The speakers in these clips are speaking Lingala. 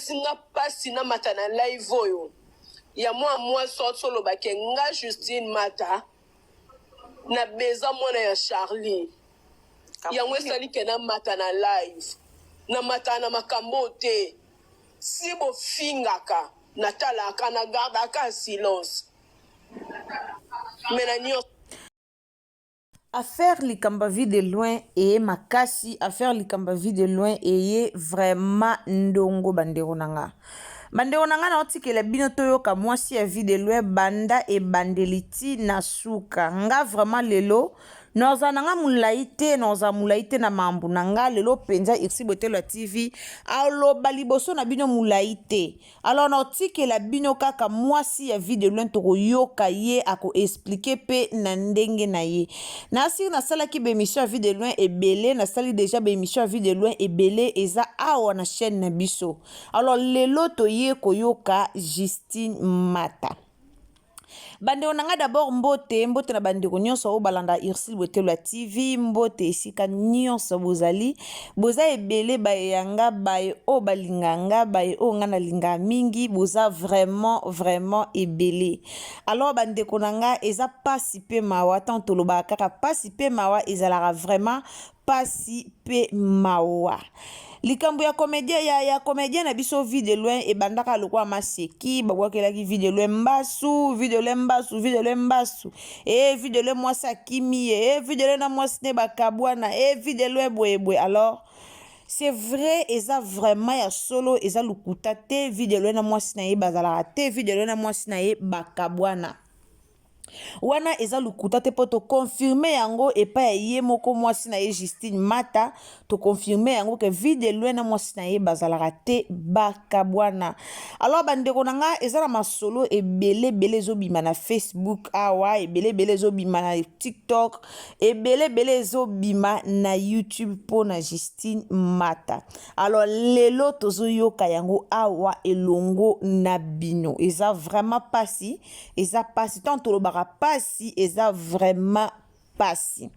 Epesi nga pasi namata na live oyo ya mwa mwasi oyo oloba ke nga Justine Mata na beza mwana ya Charlie. Yango esali ke namata na live. Namata na makambo oyo te. Si bofingaka natalaka na gardaka silence. Mais na nyonso. Affaire likamba vie de loin eye makasi affaire likamba vie de loin eye vraiment ndongo bandeko na nga bandeko na nga naotikela bino toyoka mwasi ya vie de loin banda ebandeli ti na suka nga vraiment lelo naozala na nga molai te naozala molai te na mambo na nga lelo mpenza irsi botelo ya tv aloba liboso na bino molai te. Alors nakotikela bino kaka mwasi ya vie de loin tokoyoka ye ako expliquer pe na ndenge na ye. Nasi nasalaki ba emission ya vie de loin ebele, nasali dejà ba emission ya vie de loin ebele eza awa na chaîne na biso. Alors lelo toye koyoka Justine Mata. Bandeko na ngai d'abord mbote, mbote na bandeko nyonso oyo balanda Ursule Botelo ya TV, mbote esika nyonso bozali. Boza ebele baye ya nga, baye oyo balinga nga, baye oyo nga nalinga mingi, boza vraiment vraiment ebele. Alors bandeko na nga eza pasi pe mawa, tant tolobaka kaka pasi pe mawa ezalaka vraiment pasi pe mawa. Likambo ya comedien ya, ya comedien na biso vie de loin ebandaka lokola maseki, babwakelaki vie de loin mbasu, vie de loin mbasu, vie de loin mbasu. Eh vie de loin mwasi akimi ye, eh vie de loin na mwasi ne bakabwana, eh vie de loin boye boye. Alors c'est vrai eza vraiment ya solo eza lokuta te, vie de loin na mwasi na ye bazalaka te, vie de loin na mwasi na ye bakabwana. Wana eza lokuta te mpo to confirme yango epai ya ye moko mwasi na ye Justine Mata, to confirme yango ke vie de loin na mwasi na ye bazalaka te, bakabwana. Alors bandeko na nga eza na masolo ebele ebele ezobima na Facebook awa, ebele ebele ezobima na TikTok, ebele ebele ezobima na YouTube mpo na Justine Mata. Alors lelo tozoyoka yango awa elongo na bino, eza vraiment pasi. Eza pasi tant tolobaka pasi eza vraiment pasi.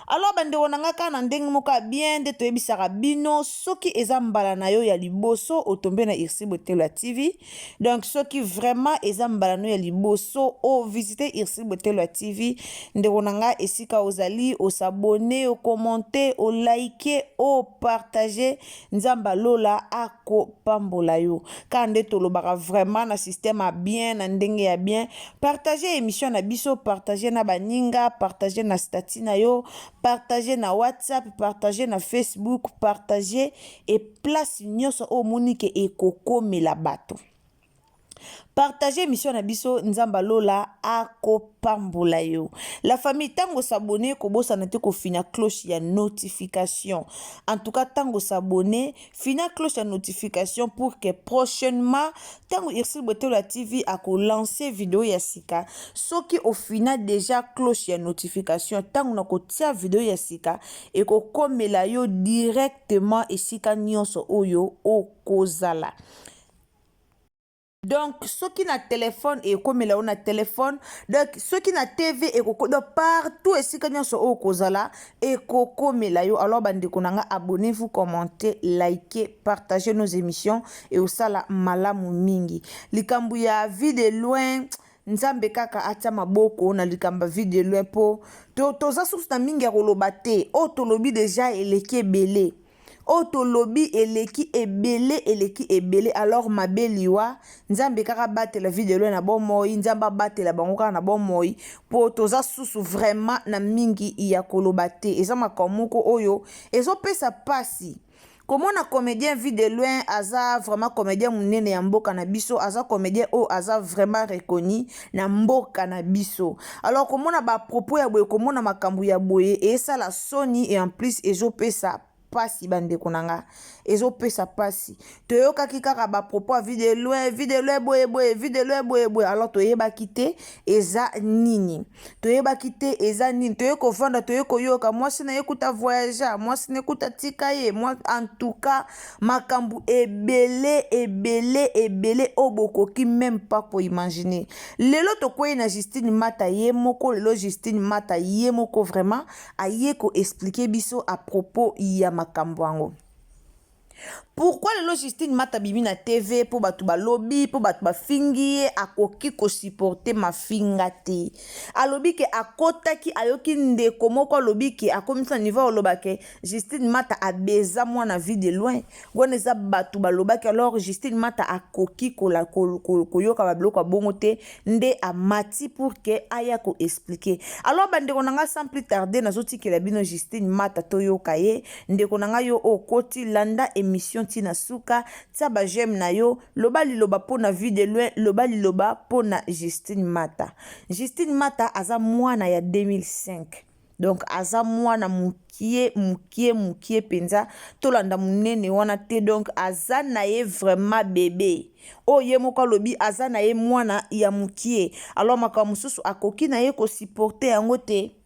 Alors bandeko na nga kaka na ndenge moko ya bien nde toyebisaka bino soki eza mbala na yo ya liboso otombe na Ursule Botelo ya TV. Donc soki vraiment eza mbala no ya liboso o visiter Ursule Botelo ya TV, ndeko na nga esika ozali osabonner, okommente, olike, opartager, Nzambe alola akopambola yo. Kaka nde tolobaka vraiment na système ya bien, na ndenge ya bien. Partager émission na biso, partager na baninga, partager na statut na yo, partager na WhatsApp, partager na Facebook, partager et place nyonso oyo omoni ke ekokomela bato. Partager émission na biso, Nzambe alola akopambola yo. La famille, tango s'abonner, kobosana te kofina cloche ya notification. En tout cas, tango s'abonner, fina cloche ya notification pour que prochainement, tango Ursule Botelo ya TV ako lancer vidéo ya sika, soki ofina déjà cloche ya notification, tango na kotia vidéo ya sika, ekokomela yo directement esika nyonso oyo okozala. Donc soki na telefone ekomela yo na telefone, donc soki na TV ekoko, donc partout esika nyonso oyo kozala ekokomela yo. Alors bandeko na nga, abonnez-vous, commentez, likez, partagez nos émissions et osala malamu mingi. Likambo ya vie de loin, Nzambe kaka atia maboko na likambo ya vie de loin po to toza susu na mingi ya koloba te. Oyo tolobi deja eleki ebele. Oyo tolobi eleki ebele, eleki ebele. Alors mabe liwa, Nzambe kaka abatela vie de loin na bomoi, Nzambe abatela bango kaka na bomoi po toza susu vraiment na mingi ya koloba te. Eza makambo moko oyo ezopesa pasi. Komona comédien vie de loin aza vraiment comédien munene ya mboka na biso, aza comédien oyo aza vraiment reconnu na mboka na biso. Alors komona ba propos ya boye, komona makambo ya boye esala soni et en plus ezopesa pasi bandeko na nga, ezopesa pasi. Toyokaki kaka ba propos ya vie de loin, vie de loin boye boye, vie de loin boye boye, alors toyebaki te eza nini, toyebaki te eza nini. Toye kovanda, toye koyoka mwasi na ye kuta voyagea, mwasi na ye kuta tika ye, en tout cas makambo ebele ebele ebele oyo bokoki même pas koimaginer. Lelo tokwei na Justine Mata ye moko, lelo Justine Mata ye moko vraiment aye ko expliquer biso à propos ya makambo yango. Pourquoi lelo Justine Mata abimi na TV mpo bato balobi, mpo bato bafingi ye, akoki kosupporte mafinga te. Alobi ke akotaki, ayoki ndeko moko alobi ke akomisi na niveau oloba ke Justine Mata abeza mwana vie de loin. Wana eza bato balobaki, alors Justine Mata akoki kola, ko, ko, koyoka ba biloko ya bongo te, nde amati pour que aya ko expliquer. Alors bandeko na nga, sans plus tarder, nazotikela bino Justine Mata toyoka ye. Ndeko na nga, yo okoti, landa émission ti na suka, tia ba j'aime na yo, loba liloba pona Vue de loin, loba liloba pona Justine Mata. Justine Mata aza mwana ya 2005. Donc aza mwana mukie mukie mukie penza, tolanda munene wana te. Donc aza na ye vraiment bebe, oyo ye moko alobi aza na ye mwana ya mukie. Alors makambo mosusu akoki na ye kosupporte yango te,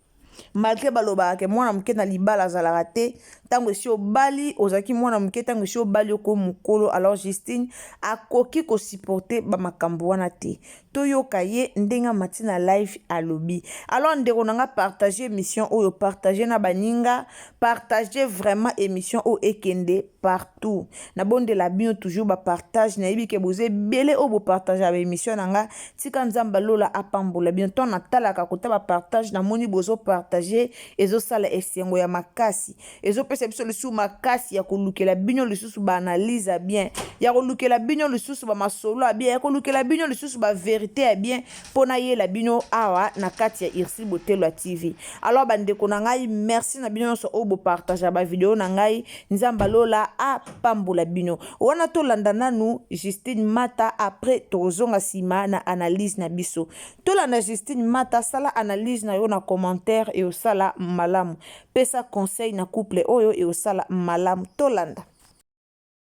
malgré balobaka ke mwana moke na libala azalaka te. Ntango esi obali, ozalaki mwana moke, ntango esi obali, oko mokolo. Alors Justine akoki kosupporte bamakambo wana te. Toyoka ye ndenge amati na live alobi. Alors ndeko na nga, partage émission oyo, partage na baninga, partage vraiment émission oyo ekende partout. Nabondela bino toujours bapartage. Nayebi ke boza ebele oyo bopartage ya baémission na nga. Tika Nzambe alola apambola bino. Ntango natalaka kota bapartage, namoni bozopartage, ezosala esengo ya makasi, ezopesa biso lisusu makasi ya kolukela bino lisusu baanalyse ya bien, ya kolukela bino lisusu bamasolo ya bien, ya kolukela bino lisusu baverité ya bien mpo nayela bino awa na kati ya Irsi Botelo ya TV. Alors bandeko na ngai, merci na bino nyonso oyo bopartage bavideo na ngai. Nzambe alola apambola bino. Wana tolanda nanu Justine Mata, après tokozonga nsima na analyse na biso. Tolanda Justine Mata, sala analyse na yo na commentaire e osala malamu, pesa conseil na couple oyo e osala malamu. Tolanda.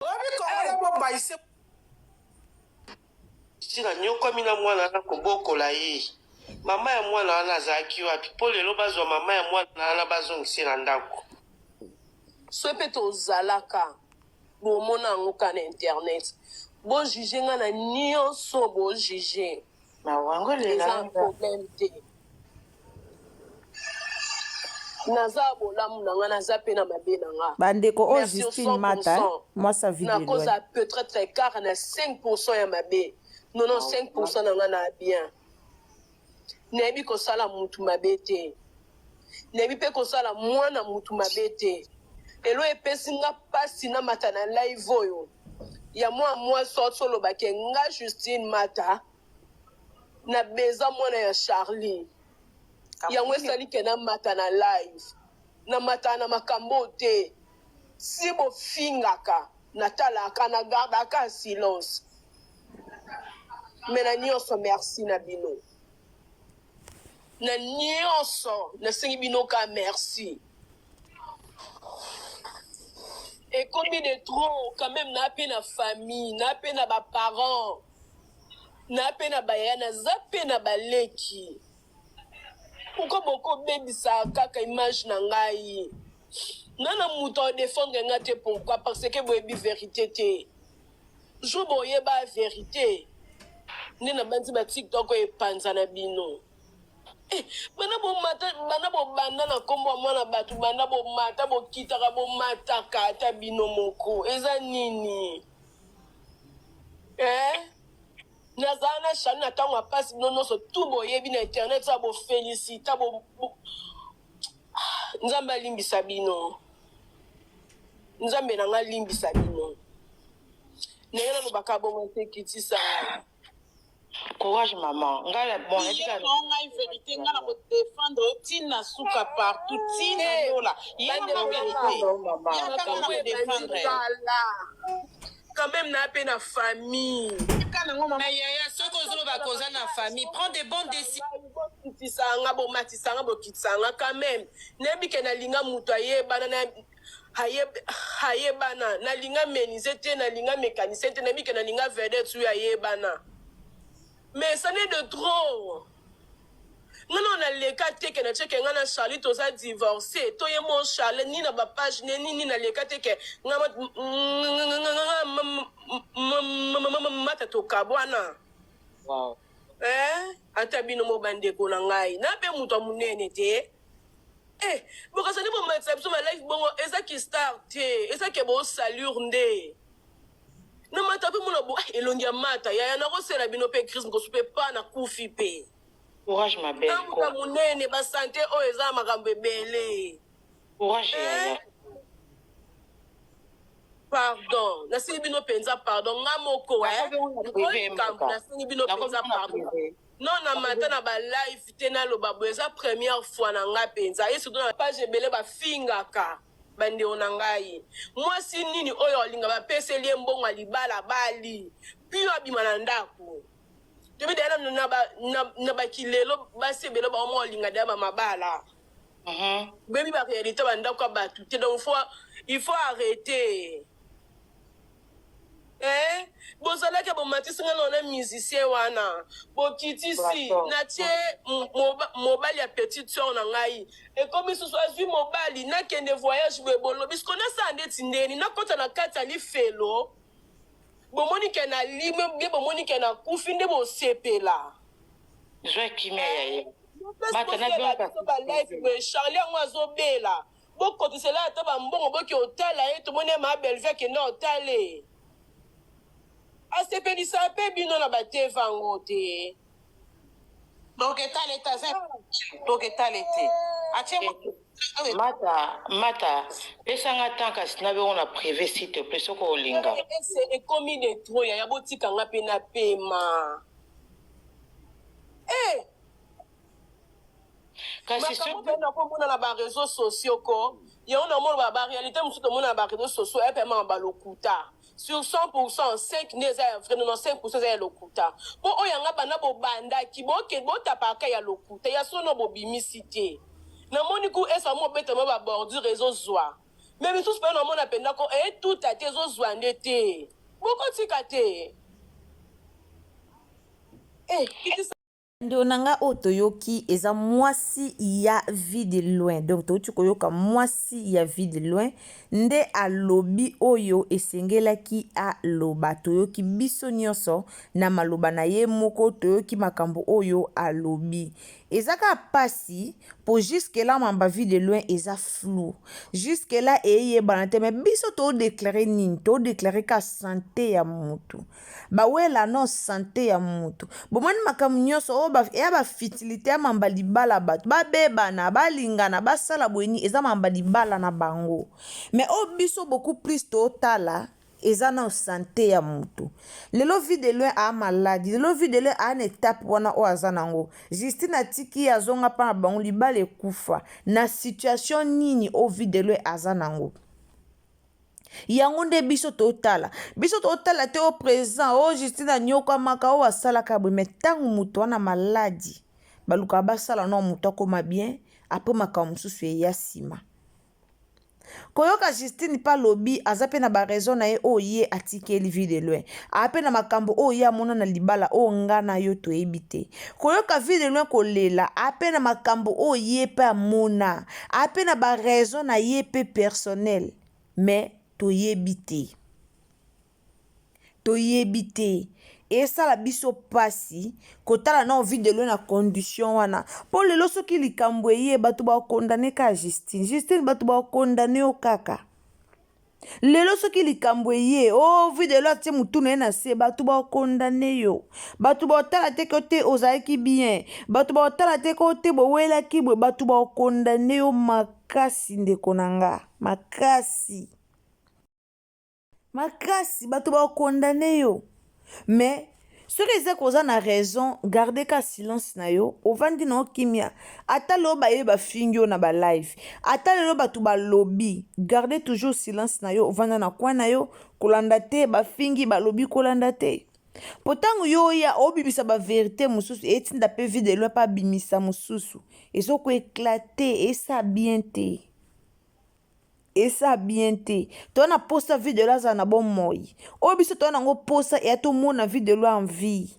Oyebi Congolais bobayise. Sila nyokwami na mwana wana kobokola ye. Mama ya mwana wana azalaki wapi mpo lelo bazwa mama ya mwana wana bazongise na ndako? So mpe tozalaka bomona yango ka na internet, bojuge nga na nyonso, bojuge. Eza problème te, naza bolamu na nga, naza mpe na mabe na nga. Bandeko oyo, Justine Mata, mwasa video. Nakoza peut-être quart na 5 ya mabe, 95 na nga na bien. Nayebi kosala mutu mabe te, nayebi mpe kosala mwana mutu mabe te. Elo epesi nga mpasi namata na live oyo ya mwa mwasi oti olobake nga Justine Mata na beza mwana ya Charlie. Yango esali ke namata na live. Namataka na makambo te. Si bofingaka, natalaka, na gardaka silence. Me na nyonso, merci na bino na nyonso. Nasengi bino ka merci. Ekomi de trop quand même. Na mpe na famille, na mpe na baparent, na mpe na bayaya, naza mpe na baleki. Pourquoi bokobebisa kaka image na ngai nga na moto adefendre nga te? Pourquoi? Parce que boyebi vérité te. Jour boyeba vérité nde nabandi batiktok oyo epanza na bino. Eh, banda bomata, banda bobanda na nkombo ya mwana bato, banda bomata, bokitaka, bomataka, ata bino moko, eza nini, eh? Nazala na Charli na ntango ya mpasi, bino nyonso tu boyebi na internet ya bofélicita bo, bo... Nzambe alimbisa bino, Nzambe na nga alimbisa bino ndenge nalobaka bongo te. Kitisa ngai. Courage maman, ngai bon. Ngai vérité, ngai na kodefendre yo ntina suka partout, ntina lola yanga vérité, yaka nga na kodefendre. Quand même na mpe na famille. Mais yaya, soki ozoloba koza na famille, prends des bonnes décisions. Bokitisa nga, bomatisa nga, bokitisa nga. Quand même nayebi ke nalinga moto ayebana na ayebana, nalinga menuisier te, nalinga mécanicien te. Nayebi ke nalinga vedette oyo ayebana, mais ça n'est de trop. Nga na naleka te ke natie ke nga na Charlie toza divorcé, to ye mo Charlie ni na bapage ne nini. Naleka te ke nga Mata tokabwana. Eh, ata bino mo bandeko na ngai, na mpe moto ya monene te. Eh, bokazali bomatisa biso balive bongo, eza ki star te, eza ke bosalure nde. Na mata pe mona bo ah, elongi ya mata yaya nakosela bino pe crise mokosu pe pa nakufi pe. Courage ma belle. Namuka munene ba sante oyo eza makambo ebele. Courage yaya. Eh? Pardon, nasengi bino penza pardon nga moko eh. Likambo nasengi bino penza pardon. Non na mata na ba live te naloba boye eza première fois na nga penza et surtout na page ebele bafingaka. Bandeko na ngai, mwasi nini oyo alinga bapeseli ye mbongo ya libala abali pio abima na ndako? Toyebi deja na, na, na, na bakilelo basi ebele bango moko olinga deja bamabala. Boyebi ba realite ba ndako ya bato te, donc faut, il faut arreter. Eh, bozalaki bomatisi nga na musicien wana bokitisi natie mobali ya petite sœur na ngai ekomi susu azwi mobali nakende voyage boye bolobi siko nasala ndeti ndeni nakota na kati ya lifelo bomoni ke nalimwe bie bomoni ke nakufi nde bosepela. Zwa kimia ya ye. Balife boye Charlie yango azobela Bokotisela ata ba mbongo boke otala ye tomoni ye ma Bellevue akenda otale asepelisa pe bino na ba TV ango te. Toketale te aza toketale te atie Mata mata pesa nga temps kasi na bengo na prive s'il te plait soki olinga. Ese ekomi de trop yaya botika nga pe na pema eh. Kasi Makambo mpe nakomona na ba reseaux sociaux ko yango namona ba ba realite mosusu tomona na ba reseaux sociaux epe mama ba lokuta sur 100% 5 nde eza ya vrai 95% eza ya lokuta mpo oyo yanga banda bobandaki boke botapaka ya lokuta ya sono bobimisi te namoni ku esa mo obetama ba bordure ezozwa me misusu mpe namona mpenza ko etuta te ezozwa nde te bokotika te eh, kitisa Ndeko na nga oyo toyoki eza mwasi ya vie de loin donc towuti koyoka mwasi ya vie de loin nde alobi oyo esengelaki aloba toyoki biso nionso na maloba na ye moko toyoki makambo oyo alobi eza kaka pasi po jusque là mamba vie de loin eza flou jusque là eyebana te mais biso to declare nini to declare ka sante ya mutu Bawela no sante ya mutu. Bomoni makambo nyonso oyo ba, ya ba futilite ya mamba libala bato babebana balingana basala boye nini eza mamba libala na bango mais oyo biso beaucoup plus totala eza nao sante ya mutu lelo vie de loin aa maladi lelo vie de loin aa na etape wana oyo aza nango Justine atiki ye azonga mpa na bango libala ekufa na situation nini oyo vie de loin aza nango Yango nde biso totala. Biso totala te o present, o Justine anyokwamaka, o asalaka boye. Mais ntango moto wana maladi, balukaka basala nao moto akoma bien, après makambo mosusu eya nsima. Koyoka Justine mpe alobi aza mpe na ba raison na ye oyo ye atikeli vie de loin. Aza mpe na makambo oyo ye amona na libala oyo nga na yo toyebi te. Koyoka vie de loin kolela aza mpe na makambo oyo ye mpe amona. Aza mpe na ba raison na ye mpe personnel. Mais toyebi te. Toyebi te. Esala biso pasi kotala nao vie de loin na condition wana. Po lelo soki likambo eye bato ba condamner kaka Justine. Justine bato ba condamner yo kaka. Lelo soki likambo eye oh vie de loin atie mutu na ye na se bato ba condamner yo. Bato ba tala te ko te ozalaki bien. Bato ba tala te ko te bowelaki boye bato ba condamner yo makasi ndeko na nga. Makasi. Makasi bato ba condamner yo. Mais soki eza koza na raison garde ka silence na yo ovandi na yo kimia ata lelo baye bafingi yo na ba live ata lelo bato balobi garde toujours silence na yo ovanda na coin na yo kolanda te bafingi balobi kolanda te mpo ntango yo oya obimisa ba verite mosusu etinda mpe vie de loin mpe abimisa mosusu ezoko eklate esa bien te Esa bien te. Toza na posa vie de loin azala na bomoi. Oyo biso toza nango posa eya tomona vie de loin en vie.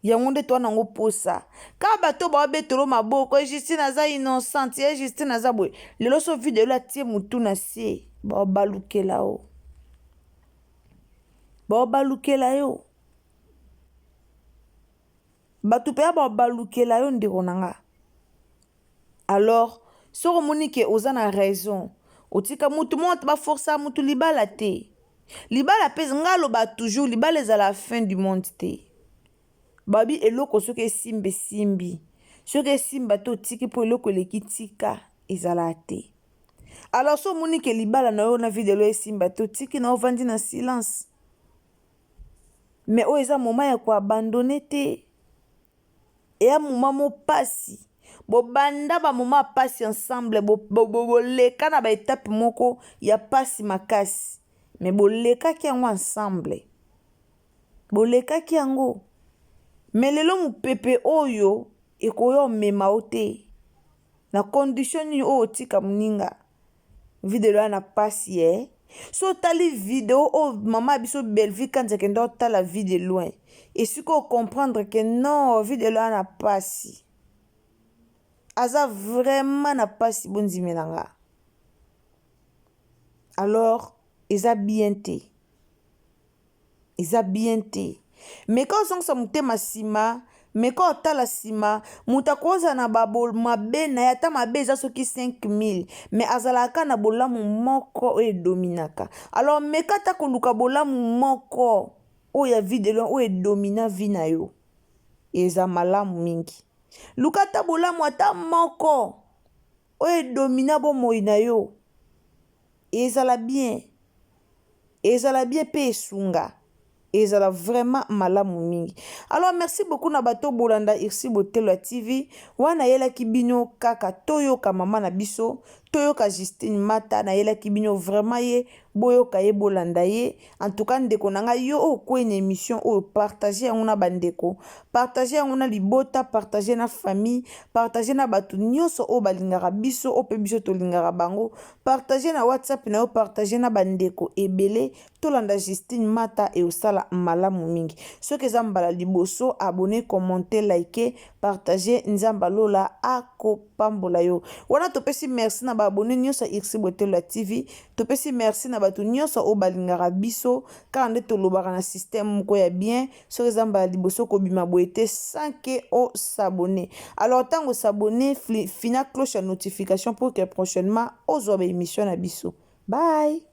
Yango nde toza nango posa. Kaka bato baobetolo maboko ye Justine aza innocente, ye Justine aza boye. Lelo so vie de loin atie mutu na se, baobalukela yo. Baobalukela yo. Bato mpenza baobalukela yo ndeko na nga. Alors soki omoni ke oza na raison otika mutu moko te ba forcaka mutu libala te. Libala pe nga aloba toujours libala ezala fin du monde te. Babi eloko soki esimba esimbi. Soki esimba te otiki po eloko eleki tika ezala te. Alors so omoni ke libala na yo na vie de loin esimba te otiki na ovandi na silence. Mais oyo eza moment ya ko abandonner te. Eya moment mo pasi. Bobanda ba moment ya pasi ensemble boleka na ba etape moko ya pasi makasi. Mais bolekaki yango ensemble. Bolekaki yango. Mais lelo mupepe oyo ekoya omema yo te. Na condition nini oyo otika moninga? Video wana na pasi eh. So otali video oyo mama ya biso Bellevue Kanza akenda otala vie de loin. Esika o comprendre que non vie de loin na pasi. Aza vraiment na pasi bondimela nga. Alors eza bien te. Eza bien te. Meka ozongisa motema sima, meka otala sima, moto akozala na ba mabe na ye ata mabe eza soki 5000 mais azalaka kaka na bolamu moko oyo edominaka. Alors meka ata koluka bolamu moko oyo ya vie de loin oyo edomina vie na yo. Eza malamu mingi. Luka ata bolamu ata moko oyo edomina bomoi na yo. Ezala bien. Ezala bien pe esunga. Ezala vraiment malamu mingi. Alors merci beaucoup na bato bolanda Ursi Botelo ya TV. Wana nayelaki bino kaka toyoka mama na biso, toyoka Justine Mata, nayelaki bino vraiment ye, boyoka ye, bolanda ye. En tout cas ndeko na ngai yo okwei na émission oyo, partager yango na bandeko, partager yango na libota, partager na famille, partager na bato nyonso oyo balingaka biso, oyo pe biso tolingaka bango. Partager na WhatsApp na yo, partager na ba ndeko ebele. Tolanda Justine Mata eosala malamu mingi. Soki eza mbala liboso, abonner, commenter, liker, partager. Nzambe lola akopambola yo. Wana topesi merci na ba abonnes nyonso ya Irsi Botelo ya TV. Topesi merci na bato nyonso oyo balingaka biso. Kaka nde tolobaka na système moko ya bien. Soki eza mbala liboso kobima boye te sans que o s'abonner. Alors tango s'abonner, fina cloche ya notification pour que prochainement ozwa ba emission na biso. Bye!